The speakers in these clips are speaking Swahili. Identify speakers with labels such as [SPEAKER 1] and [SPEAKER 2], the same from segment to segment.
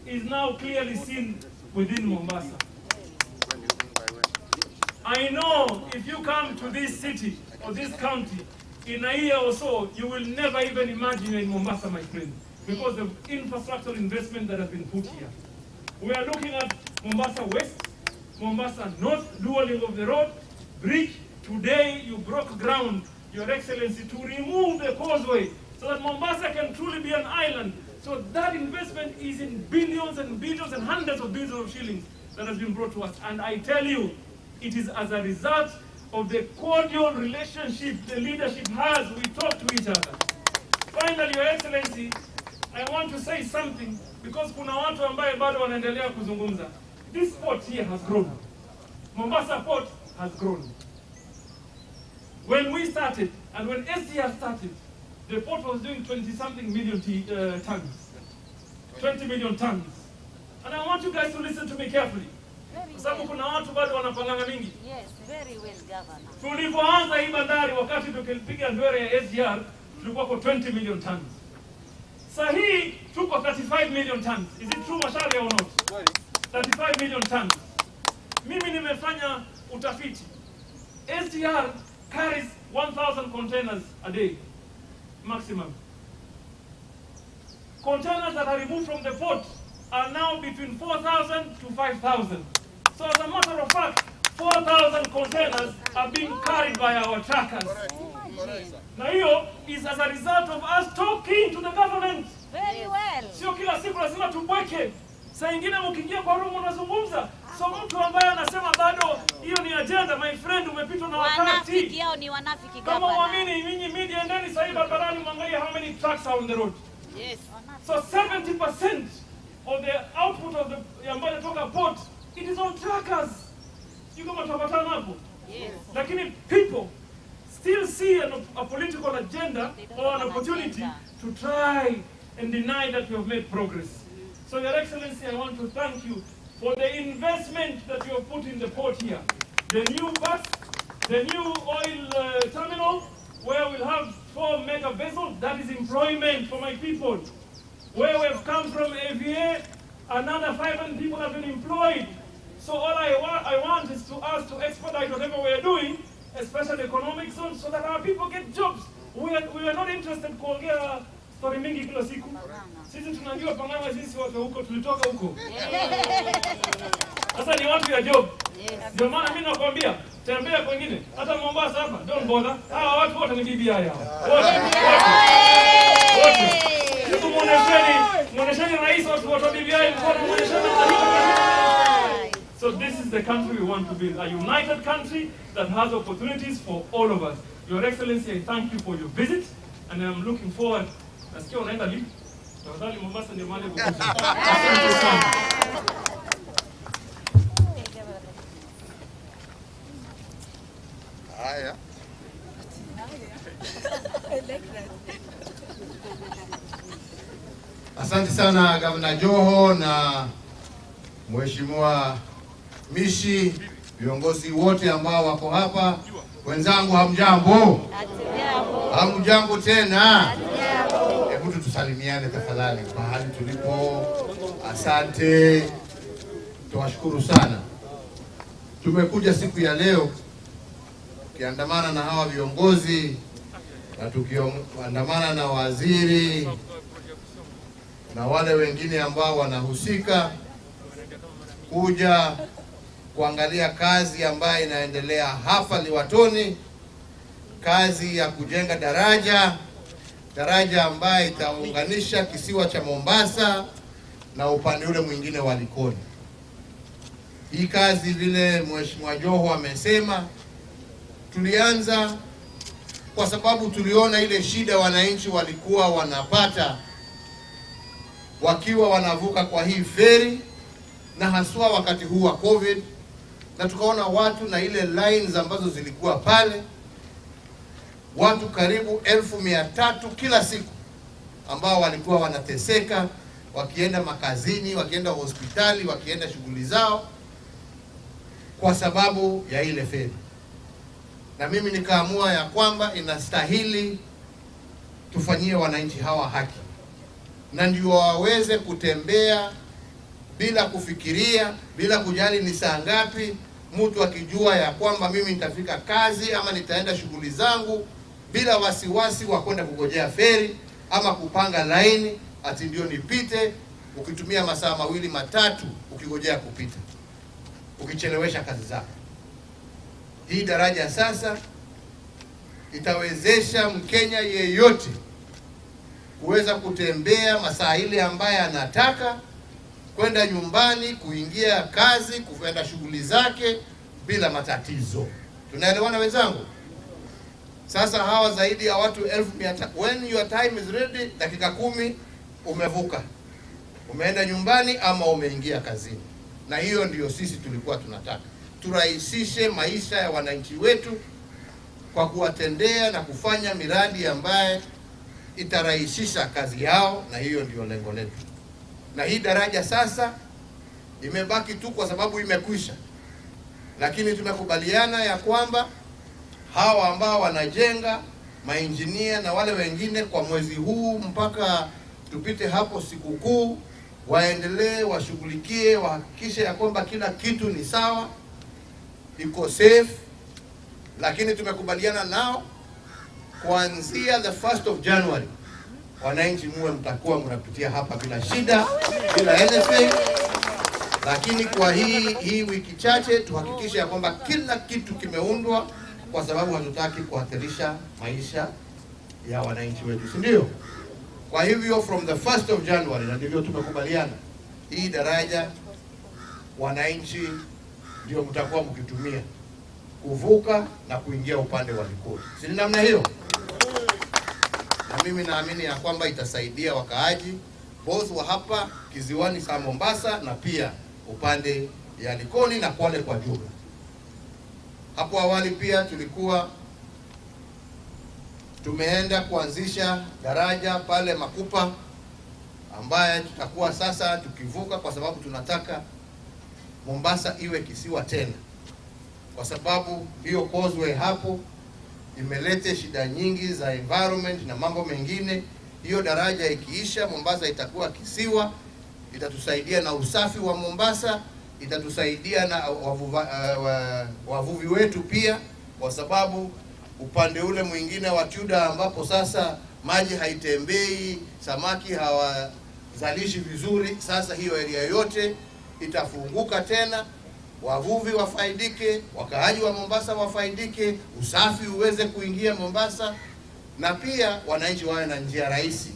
[SPEAKER 1] is now clearly seen within Mombasa. I know if you come to this city or this county in a year or so, you will never even imagine you're in Mombasa, my friend, because of infrastructure investment that has been put here. We are looking at Mombasa West, Mombasa North, dualling of the road, bridge. Today you broke ground, Your Excellency, to remove the causeway so that Mombasa can truly be an island. So that investment is in billions and billions and hundreds of billions of shillings that has been brought to us. And I tell you, it is as a result of the cordial relationship the leadership has. We talk to each other. Finally, Your Excellency, I want to say something because kuna watu ambaye bado wanaendelea kuzungumza. This port here has grown. Mombasa port has grown. When we started, and when SGR started, the port was doing 20-something million tons. 20 million tons. And I want you guys to listen to me carefully. Kwa sababu kuna watu bado wanapanganga mingi.
[SPEAKER 2] Yes, very well, Governor.
[SPEAKER 1] Tulipoanza hii bandari wakati tukipiga ndwere ya SGR, tulikuwa kwa 20 million tons. Sasa hii tuko 35 million tons. Is it true, Macharia, or not? 35 million tons. Mimi nimefanya utafiti. SGR carries 1,000 containers a day, maximum. Containers that are removed from the port are now between 4,000 to 5,000. So as a matter of fact, 4,000 containers are being carried by our truckers. Na hiyo is as a result of us talking to the government.
[SPEAKER 2] Very well.
[SPEAKER 1] Sio kila siku lazima tubweke. Saa ingine mkiingia kwa room unazungumza. So mtu ambaye anasema bado hiyo ni agenda, my friend, umepitwa na wakati.
[SPEAKER 2] Wanafiki hao ni wanafiki,
[SPEAKER 1] Kama
[SPEAKER 2] Governor.
[SPEAKER 1] uamini nyinyi media, endeni sasa barabarani mwangalie how many trucks are on the road.
[SPEAKER 2] Yes.
[SPEAKER 1] So 70% of the output of the ambayo inatoka port, it is on truckers. Sio kama tutapatana hapo.
[SPEAKER 2] Yes.
[SPEAKER 1] Lakini people still see a political agenda
[SPEAKER 2] They don't
[SPEAKER 1] or an
[SPEAKER 2] have an
[SPEAKER 1] opportunity
[SPEAKER 2] agenda.
[SPEAKER 1] to try and deny that we have made progress. So, Your Excellency, I want to thank you for the investment that you have put in the port here. The new bus, the new oil terminal, where we'll have 4 mega vessels, that is employment for my people. Where we have come from AVA, another 500 people have been employed. So all I want is to us to expedite whatever we are doing, especially economic zones, so that our people get jobs. We are not interested kuongea story mingi kila siku. Sisi tunajua pangana, sisi watu huko tulitoka huko. Sasa ni watu ya job. Ndio maana mimi nakwambia tembea kwengine, hata Mombasa hapa, don't bother. Hawa watu wote ni BBI hawa. Wote. Wote. Wote. Hebu muonesheni rais watu wa BBI mkono, muonesheni. So this is the country we want to build, a united country that has opportunities for all of us. Your Excellency, I thank you for your visit, and I'm looking forward. Nasikia unaenda lipi? Tafadhali Mombasa ndio mahali popote. Asante sana.
[SPEAKER 3] Haya. Asante sana Gavana Joho na Mheshimiwa Mishi, viongozi wote ambao wako hapa. Wenzangu, hamjambo?
[SPEAKER 2] Hatujambo.
[SPEAKER 3] Hamjambo tena?
[SPEAKER 2] Hatujambo.
[SPEAKER 3] Hebu tutusalimiane tafadhali mahali tulipo. Asante, tuwashukuru sana. Tumekuja siku ya leo tukiandamana na hawa viongozi na tukiandamana na waziri na wale wengine ambao wanahusika kuja kuangalia kazi ambayo inaendelea hapa Liwatoni, kazi ya kujenga daraja, daraja ambayo itaunganisha kisiwa cha Mombasa na upande ule mwingine wa Likoni. Hii kazi, vile Mheshimiwa Joho amesema, tulianza kwa sababu tuliona ile shida wananchi walikuwa wanapata wakiwa wanavuka kwa hii feri, na haswa wakati huu wa COVID, na tukaona watu na ile lines ambazo zilikuwa pale, watu karibu 300,000 kila siku ambao walikuwa wanateseka wakienda makazini, wakienda hospitali, wakienda shughuli zao kwa sababu ya ile feri. Na mimi nikaamua ya kwamba inastahili tufanyie wananchi hawa haki, na ndio waweze kutembea bila kufikiria, bila kujali ni saa ngapi, mtu akijua ya kwamba mimi nitafika kazi ama nitaenda shughuli zangu bila wasiwasi wa kwenda kugojea feri ama kupanga laini ati ndio nipite, ukitumia masaa mawili matatu ukigojea kupita, ukichelewesha kazi zako. Hii daraja sasa itawezesha Mkenya yeyote kuweza kutembea masaa ile ambaye anataka kwenda nyumbani, kuingia kazi, kuenda shughuli zake bila matatizo. Tunaelewana wenzangu? Sasa hawa zaidi ya watu 300,000, when your time is ready, dakika 10 umevuka, umeenda nyumbani ama umeingia kazini. Na hiyo ndiyo sisi tulikuwa tunataka, turahisishe maisha ya wananchi wetu kwa kuwatendea na kufanya miradi ambaye itarahisisha kazi yao, na hiyo ndiyo lengo letu. Na hii daraja sasa imebaki tu kwa sababu imekwisha, lakini tumekubaliana ya kwamba hawa ambao wanajenga, mainjinia na wale wengine, kwa mwezi huu mpaka tupite hapo sikukuu, waendelee, washughulikie, wahakikishe ya kwamba kila kitu ni sawa, iko safe. Lakini tumekubaliana nao kuanzia the 1st of January, wananchi muwe mtakuwa mnapitia hapa bila shida, bila anything. Lakini kwa hii wiki chache tuhakikishe ya kwamba kila kitu kimeundwa, kwa sababu hatutaki kuathirisha maisha ya wananchi wetu, si ndio? Kwa hivyo from the 1st of January, na ndivyo tumekubaliana, hii daraja wananchi ndio mtakuwa mkitumia kuvuka na kuingia upande wa Likoni, si ni namna hiyo? Na mimi naamini ya kwamba itasaidia wakaaji both wa hapa kiziwani sa Mombasa na pia upande ya Likoni na Kwale kwa jumla. Hapo awali pia tulikuwa tumeenda kuanzisha daraja pale Makupa, ambaye tutakuwa sasa tukivuka, kwa sababu tunataka Mombasa iwe kisiwa tena, kwa sababu hiyo causeway hapo imelete shida nyingi za environment na mambo mengine. Hiyo daraja ikiisha, Mombasa itakuwa kisiwa, itatusaidia na usafi wa Mombasa, itatusaidia na wavuvi wetu pia, kwa sababu upande ule mwingine wa Tudor ambapo sasa maji haitembei, samaki hawazalishi vizuri, sasa hiyo area yote itafunguka tena, wavuvi wafaidike, wakaaji wa Mombasa wafaidike, usafi uweze kuingia Mombasa, na pia wananchi wawe na njia rahisi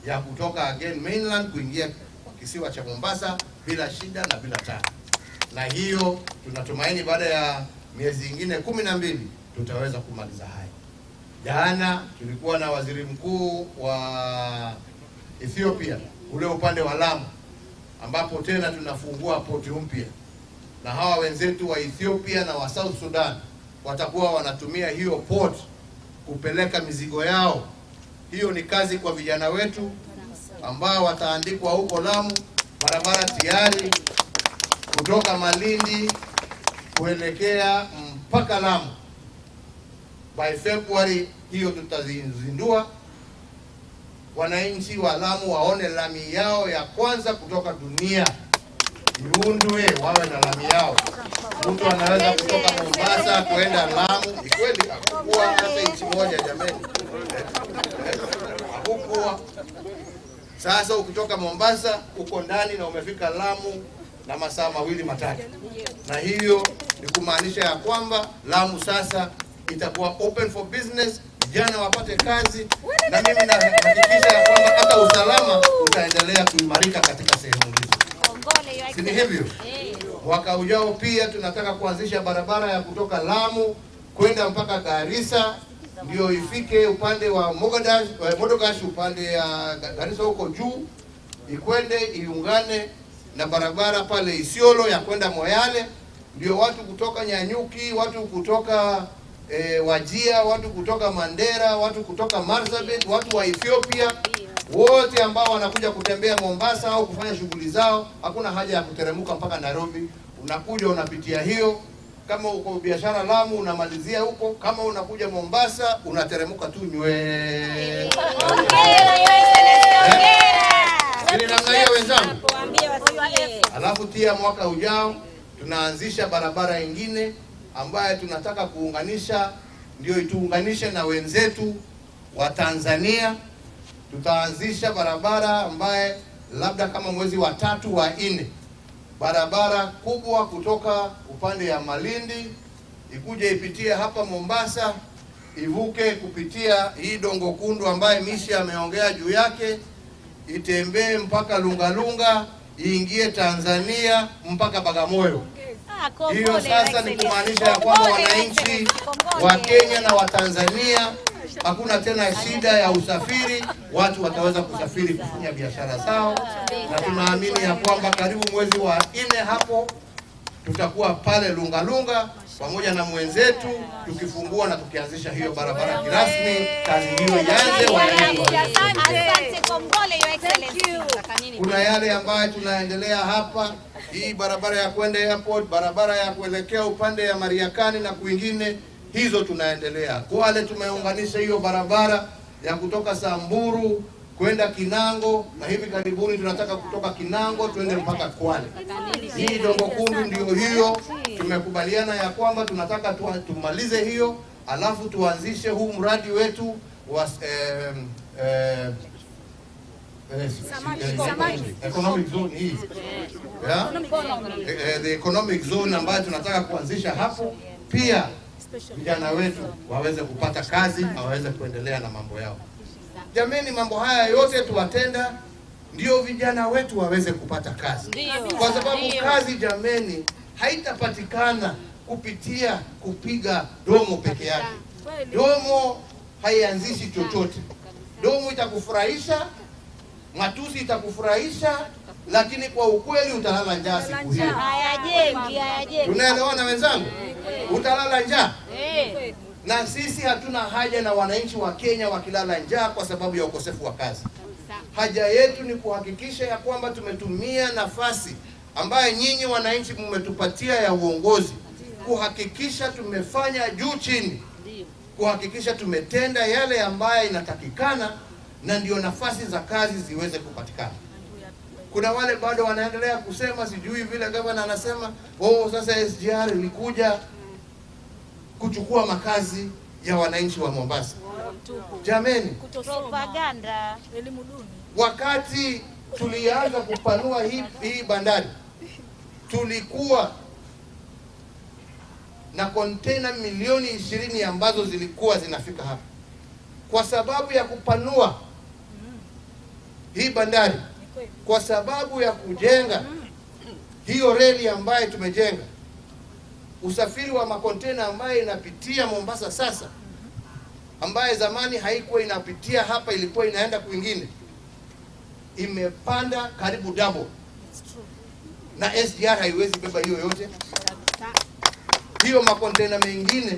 [SPEAKER 3] ya kutoka again mainland kuingia kwa kisiwa cha Mombasa bila shida na bila tabu. Na hiyo tunatumaini baada ya miezi ingine 12 tutaweza kumaliza haya. Jana tulikuwa na waziri mkuu wa Ethiopia ule upande wa Lamu, ambapo tena tunafungua poti mpya, na hawa wenzetu wa Ethiopia na wa South Sudan watakuwa wanatumia hiyo port kupeleka mizigo yao. Hiyo ni kazi kwa vijana wetu ambao wataandikwa huko Lamu. Barabara tayari kutoka Malindi kuelekea mpaka Lamu. By February hiyo tutazindua, wananchi wa Lamu waone lami yao ya kwanza kutoka dunia iundwe, wawe na lami yao. Mtu anaweza kutoka Mombasa kwenda Lamu. Ni kweli hakukuwa hata inchi moja jameni, hakukuwa. Sasa ukitoka Mombasa uko ndani na umefika Lamu na masaa 2 3, na hiyo ni kumaanisha ya kwamba Lamu sasa itakuwa open for business, vijana wapate kazi, na mimi nahakikisha ya kwamba hata usalama utaendelea kuimarika katika sehemu hizo. Si ni hivyo? Mwaka ujao pia tunataka kuanzisha barabara ya kutoka Lamu kwenda mpaka Garissa, ndio ifike upande wa Modogash, upande ya Garissa huko juu, ikwende iungane na barabara pale Isiolo ya kwenda Moyale, ndio watu kutoka Nyanyuki, watu kutoka Wajia, watu kutoka Mandera, watu kutoka Marsabit, watu wa Ethiopia, wote ambao wanakuja kutembea Mombasa au kufanya shughuli zao, hakuna haja ya kuteremuka mpaka Nairobi. Unakuja unapitia hiyo, kama uko biashara Lamu unamalizia huko, kama unakuja Mombasa unateremuka tu nywe. Ni namna hiyo wenzangu. Alafu pia mwaka ujao tunaanzisha barabara ingine ambayo tunataka kuunganisha, ndio ituunganishe na wenzetu wa Tanzania. Tutaanzisha barabara ambaye labda kama mwezi wa 3 wa 4, barabara kubwa kutoka upande ya Malindi ikuje ipitie hapa Mombasa, ivuke kupitia hii Dongo Kundu ambaye Mishi ameongea juu yake, itembee mpaka Lungalunga, iingie Tanzania mpaka Bagamoyo. Hiyo sasa ni kumaanisha ya kwamba wananchi wa Kenya na wa Tanzania hakuna tena shida ya usafiri, watu wataweza kusafiri kufanya biashara zao, na tunaamini ya kwamba karibu mwezi wa 4 hapo tutakuwa pale Lungalunga pamoja na mwenzetu tukifungua na tukianzisha hiyo barabara kirasmi. Kazi hiyo ianze, wananchi.
[SPEAKER 2] Asante Kongole, Your Excellency.
[SPEAKER 3] Kuna yale ambayo tunaendelea hapa, hii barabara ya kwenda airport, barabara ya kuelekea upande ya Mariakani na kwingine, hizo tunaendelea. Kwale tumeunganisha hiyo barabara ya kutoka Samburu kwenda Kinango, na hivi karibuni tunataka kutoka Kinango tuende mpaka Kwale. Hii Dongo Kundu ndio hiyo, tumekubaliana ya kwamba tunataka tumalize hiyo, alafu tuanzishe huu mradi wetu wa economic zone hii. Yeah? The economic zone ambayo tunataka kuanzisha hapo, pia vijana wetu waweze kupata kazi na waweze kuendelea na mambo yao. Jameni, mambo haya yote tuwatenda ndio vijana wetu waweze kupata kazi. Kwa sababu kazi, jameni, haitapatikana kupitia kupiga domo peke yake. Domo haianzishi chochote. Domo itakufurahisha, matusi itakufurahisha, lakini kwa ukweli utalala njaa siku hiyo.
[SPEAKER 2] Hayajengi.
[SPEAKER 3] Tunaelewana wenzangu? Utalala njaa. Na sisi hatuna haja na wananchi wa Kenya wakilala njaa kwa sababu ya ukosefu wa kazi. Haja yetu ni kuhakikisha ya kwamba tumetumia nafasi ambaye nyinyi wananchi mmetupatia ya uongozi, kuhakikisha tumefanya juu chini, kuhakikisha tumetenda yale ambayo inatakikana, na ndio nafasi za kazi ziweze kupatikana. Kuna wale bado wanaendelea kusema, sijui vile gavana anasema, oh, sasa SGR ilikuja kuchukua makazi ya wananchi wa Mombasa. Jameni,
[SPEAKER 2] propaganda.
[SPEAKER 3] Wakati tulianza kupanua hii bandari, tulikuwa na kontena milioni 20 ambazo zilikuwa zinafika hapa. Kwa sababu ya kupanua hii bandari, kwa sababu ya kujenga hiyo reli ambayo tumejenga, usafiri wa makontena ambaye inapitia Mombasa sasa, ambaye zamani haikuwa inapitia hapa, ilikuwa inaenda kwingine, imepanda karibu double. Na SGR haiwezi beba hiyo yote. Hiyo makontena mengine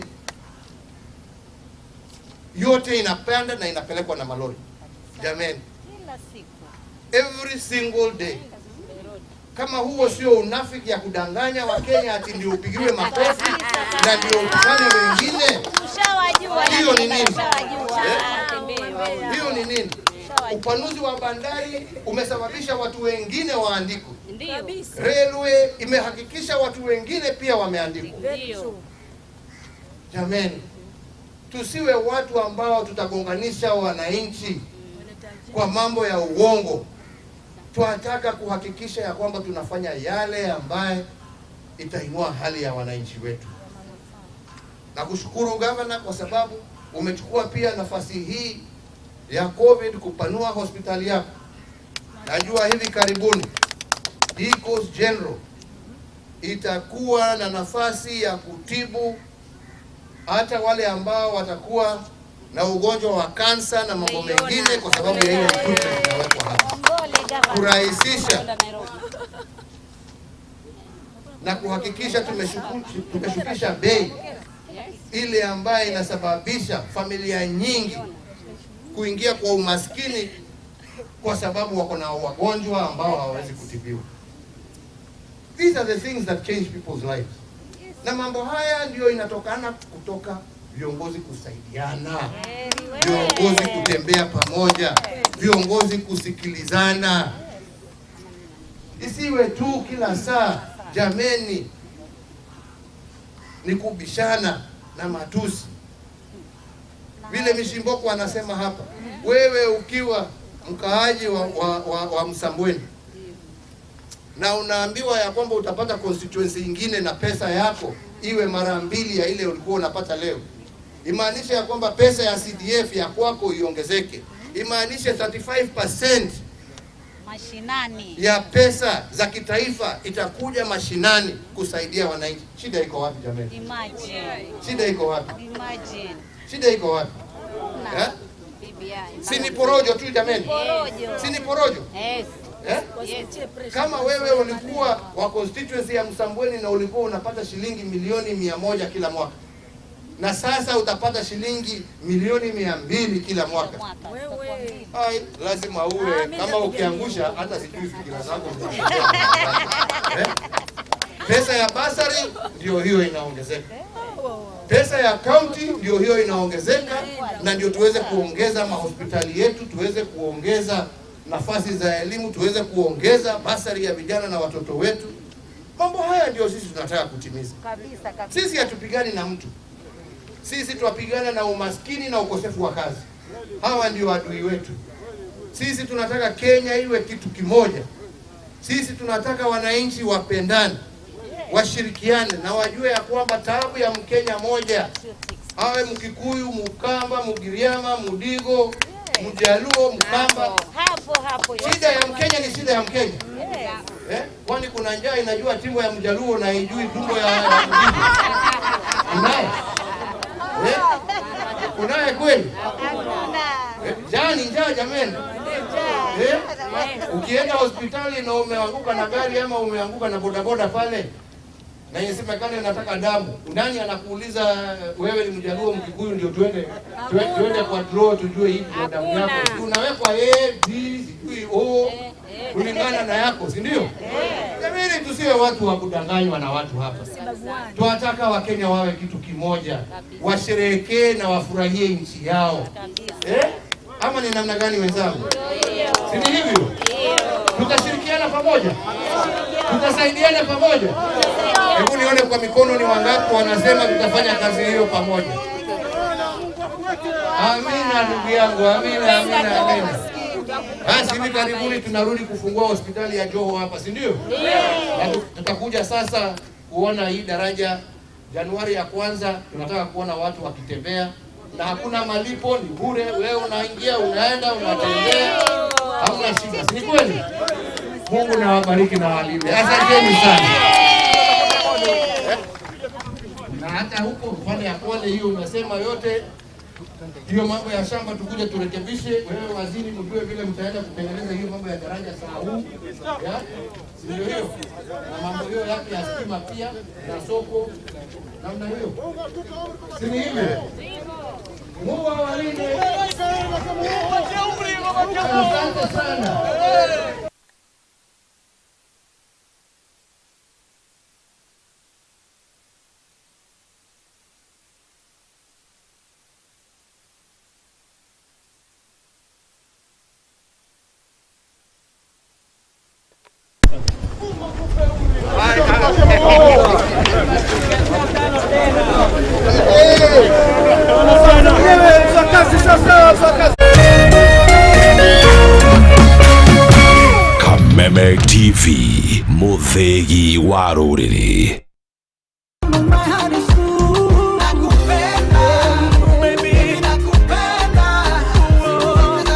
[SPEAKER 3] yote inapanda na inapelekwa na malori. Jameni, every single day. Kama huo sio unafiki ya kudanganya Wakenya ati ndio upigiwe makofi na ndio ufanye wengine, hiyo ni nini? Hiyo ni nini? Upanuzi wa bandari umesababisha watu wengine waandikwe. Railway imehakikisha watu wengine pia wameandikwa. Jameni, tusiwe watu ambao tutagonganisha wananchi kwa mambo ya uongo. Tunataka kuhakikisha ya kwamba tunafanya yale ambaye itainua hali ya wananchi wetu. Na kushukuru gavana kwa sababu umechukua pia nafasi hii ya COVID kupanua hospitali yako. Najua hivi karibuni hii Coast General itakuwa na nafasi ya kutibu hata wale ambao watakuwa na ugonjwa wa kansa na mambo mengine, kwa sababu ya hiyo equipment inawekwa hapa kurahisisha na kuhakikisha tumeshukisha bei ile ambayo inasababisha familia nyingi kuingia kwa umaskini kwa sababu wako na wagonjwa ambao hawawezi kutibiwa. These are the things that change people's lives. Na mambo haya ndio inatokana kutoka viongozi kusaidiana, viongozi kutembea pamoja, viongozi kusikilizana. Isiwe tu kila saa, jameni, ni kubishana na matusi. Vile Mishimboko anasema hapa, wewe ukiwa mkaaji wa Msambweni na unaambiwa ya kwamba utapata constituency ingine na pesa yako iwe mara mbili ya ile ulikuwa unapata leo, imaanisha ya kwamba pesa ya CDF ya kwako iongezeke, imaanishe 35%
[SPEAKER 2] Mashinani.
[SPEAKER 3] ya pesa za kitaifa itakuja mashinani kusaidia wananchi. Shida iko wapi jamani?
[SPEAKER 2] Imagine.
[SPEAKER 3] Shida iko wapi?
[SPEAKER 2] Imagine.
[SPEAKER 3] Shida iko wapi? Eh?
[SPEAKER 2] BBI.
[SPEAKER 3] Si ni porojo tu jamani?
[SPEAKER 2] Porojo.
[SPEAKER 3] Si ni porojo?
[SPEAKER 2] Yes.
[SPEAKER 3] Eh?
[SPEAKER 2] Yes.
[SPEAKER 3] Kama wewe ulikuwa wa constituency ya Msambweni na ulikuwa unapata shilingi milioni 100 kila mwaka, na sasa utapata shilingi milioni 200 kila mwaka.
[SPEAKER 2] Mwaka. Tutakuwa mbili.
[SPEAKER 3] Ai, lazima uwe kama ukiangusha hata sijui fikira zako eh? Pesa ya basari ndio hiyo inaongezeka, pesa ya county ndio hiyo inaongezeka, na ndio tuweze kuongeza mahospitali yetu, tuweze kuongeza nafasi za elimu, tuweze kuongeza basari ya vijana na watoto wetu. Mambo haya ndio sisi tunataka kutimiza.
[SPEAKER 2] Kabisa kabisa.
[SPEAKER 3] Sisi hatupigani na mtu, sisi twapigana na umaskini na ukosefu wa kazi. Hawa ndio adui wetu. Sisi tunataka Kenya iwe kitu kimoja. Sisi tunataka wananchi wapendane, washirikiane na wajue ya kwamba taabu ya Mkenya moja, awe Mkikuyu, Mkamba, Mgiriama, Mudigo, Mjaluo, Mkamba,
[SPEAKER 2] Hapo hapo.
[SPEAKER 3] shida ya Mkenya ni shida ya Mkenya.
[SPEAKER 2] Yes.
[SPEAKER 3] Eh? Kwani kuna njaa inajua tumbo ya Mjaluo na haijui tumbo ya Mdigo? Unaye? Eh? Unaye kweli?
[SPEAKER 2] Hakuna.
[SPEAKER 3] Eh, njaa ni njaa jameni. Eh? Ukienda hospitali na umeanguka na gari ama umeanguka na bodaboda pale na inasemekana inataka damu, nani anakuuliza wewe ni Mjaluo Mkikuyu ndio tuende kwa draw tujue hii ndio damu yako? Unawekwa A, B, sijui O kulingana na yako, si ndio? Jamani, tusiwe watu wa kudanganywa na watu hapa. Tunataka Wakenya wawe kitu kimoja, washerehekee na wafurahie nchi yao. Eh? Ama ni namna gani wenzangu? Si ni hivyo? Tutashirikiana pamoja, tutasaidiana pamoja. Hebu nione kwa mikono ni wangapi wanasema tutafanya kazi hiyo pamoja. Amina ndugu yangu, amina, amina, amina. Basi hivi karibuni tunarudi kufungua hospitali ya Joho hapa, si ndio? Na tutakuja sasa kuona hii daraja Januari ya kwanza. Tunataka kuona watu wakitembea na hakuna malipo, ni bure. Wewe unaingia, unaenda, unatembea, hamna shida, si ni kweli? Mungu na wabariki na walinde. Asanteni sana. Na hata huko upande ya Kwale hiyo umesema yote hiyo mambo ya shamba tukuje turekebishe. Wewe waziri, mjue vile mtaenda kutengeneza hiyo mambo ya daraja saa huu ya si ndio hiyo, na mambo hiyo yake ya stima pia na soko namna hiyo, si ni hivyo? Mungu awalinde. Asante sana.
[SPEAKER 4] Kameme TV, Muthegi wa Rũrĩrĩ.